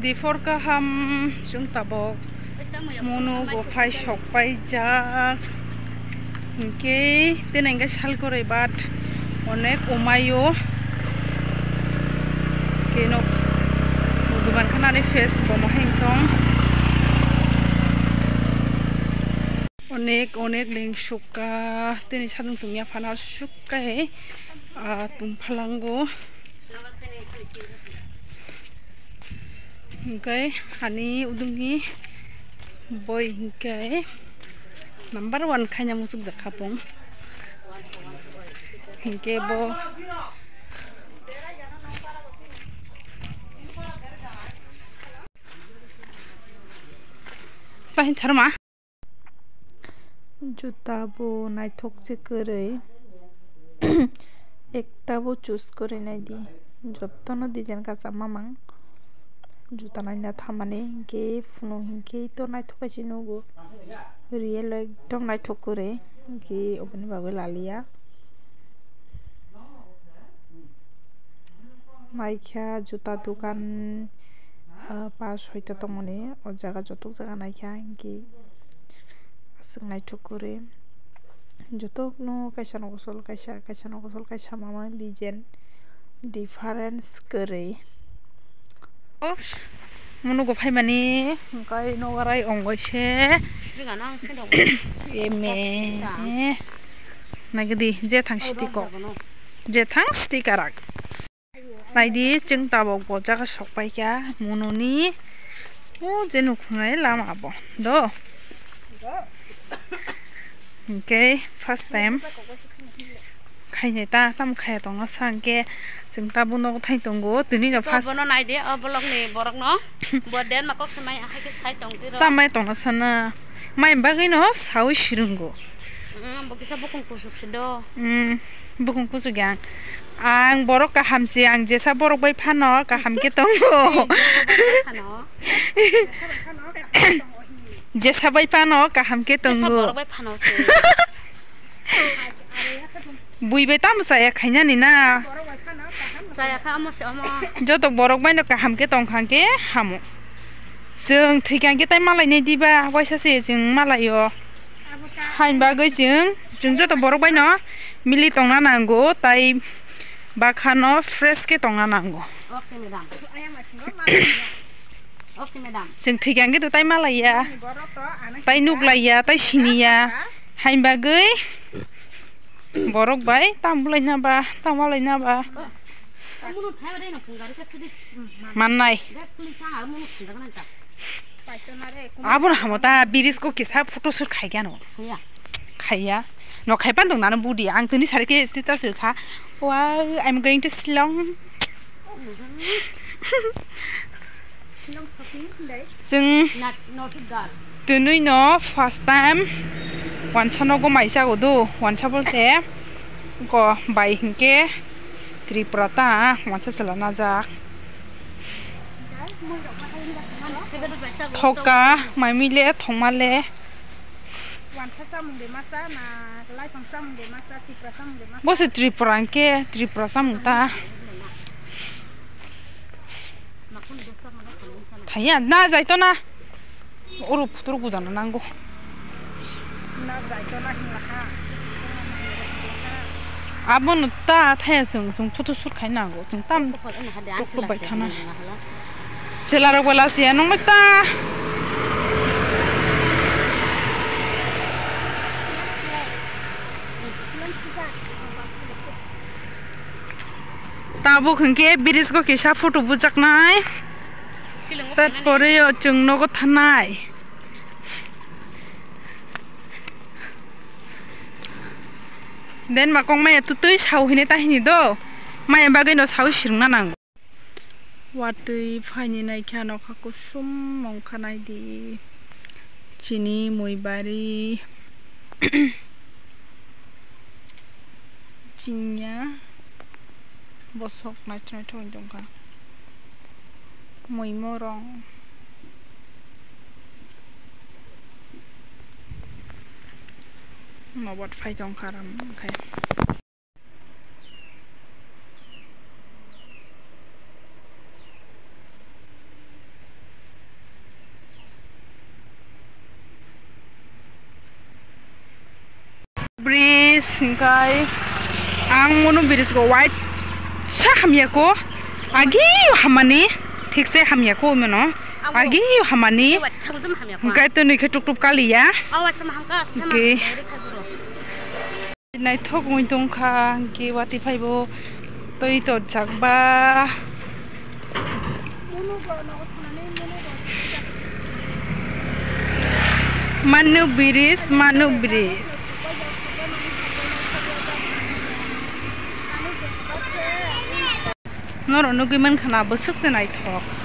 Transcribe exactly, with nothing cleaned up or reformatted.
Diphor kaham chwng tabok. Mono bo phai sok paijak. Hinkhe tene hinkhe sal kwrwi, but onek omaio. Keno dugan khanani face bo mohai wngtong. Onek onek leng sukha, tini sadung tungya phano sukha he, ah, tungphalango. Hinkhe ani udungni boi hinkhe number one khaina muchukjak kha bong. Hinkhe bo tahin charma. Juta bo naithok se kwrwi. Ekta bo choose kwrwi naidi. Jotono design kwcham mamang. Juta naina thamani hinkhe phunu hinkhe to naithok kaisa nugo. Real o ekdom naithok kwrwi. Hinkhe oboni bagwi laliya. Naikha juta dogan, ah, pas soita tongmani, o jaga jotok jaga naikha, hinkhe aswk naithok kwrwi. Jotono kaisa no kosol kaisa, kaisa no kosol kaisa, mama design difference kwrwi. Munugo phaimani, hwnkhe nogarai ongoi se. Eme. Nagidi, je thang siti kok. Je thang siti karak. Naidi, chwng tabok bo jaga sok paikha, mununi. O je nukhungnai lama bo. Do. Hinkhe first time khainai ta, tamo khaya tongna sa hinkhe chwng tabuk nogo thai tongo, tini no first. Bono naidi, o vlog ni borok no. Bo den ma kok samai, ahai khe sai tong tiro. Tamai tongna sana. Mai bagwi no saui sirungo. Mm, bo kisa bukung kusuk se do. Mm, bukung kusuk yang. Ang borok kaham se, ang jesa borok bai phano kaham khe tongo. Jesa bai phano kaham khe tongo. Jesa borok bai phano se. Bui bai tamo chaya khainani na? Chaya kha, omo se omo. Joto borok bai no kaham khe tong kha khe hamo. Chwng thwikha khe tai malai nai diba, waisa se chwng malai o. Hain bagwi chwng, chwng joto borok bai no mili tongna nango, tai bakha no fresh khe tongna nango. Okay, madam. Okay, madam. Chwng thwikha khe to tai malaiya, tai nuklaiya, tai siniya. Hain bagwi borok bai tam bulaina ba, tam walaina ba. Mannai. Abono hamo ta, bridge o kisa photo shoot khai gano. Khaiya. No khai pan dong nano budi. Ang tini sari khe status rwkha. Wow, I'm going to Shillong. Chwng twnwi no first time wansa nogo mai chago do, wansa bolte ko bai hinkhe Tripura ta wansa chwla najak. Thoka, maimile, thongmale. Wansa chamung de ma cha na, laithong chamung de ma cha, Tripura chamung de ma cha. Bo se Tripura hwnkhe, Tripura chamung ta. Thaiya, na, jaito na. Oro phutur bujana nango. Na, jaito na hinla ha. Abono ta thaya chwng, chwng photo shoot khai nango. Chwng tam tok bai thana. Chwlarok bo lasiya nungwi ta. Tabuk hwnkhe bridge o kisa photo bujaknai. Tat pore o chwng nogo thanai. Den ma kok maya tutui sao hini ta hini do. Maya bagwi no sao sirwngna nango. Watwi phaini naikhe nokha kuchum wngkha naidi. Chini muibari. Chiniya bosok naithok naithok wng tongkha. Mui morong. Nobat phai tongkha ram khai. Singkai ang mono bridge go waisa hamya ko, agi hamani, thik se hamya ko mono, agi hamani. Hingkai to nui khe tuk tuk kaliya. Hingke naithok wng tong kha, hingke watwi phaibo twi tonjak ba. Manu bridge, Manu bridge. Norok nugwi mankha na bwswk se naithok.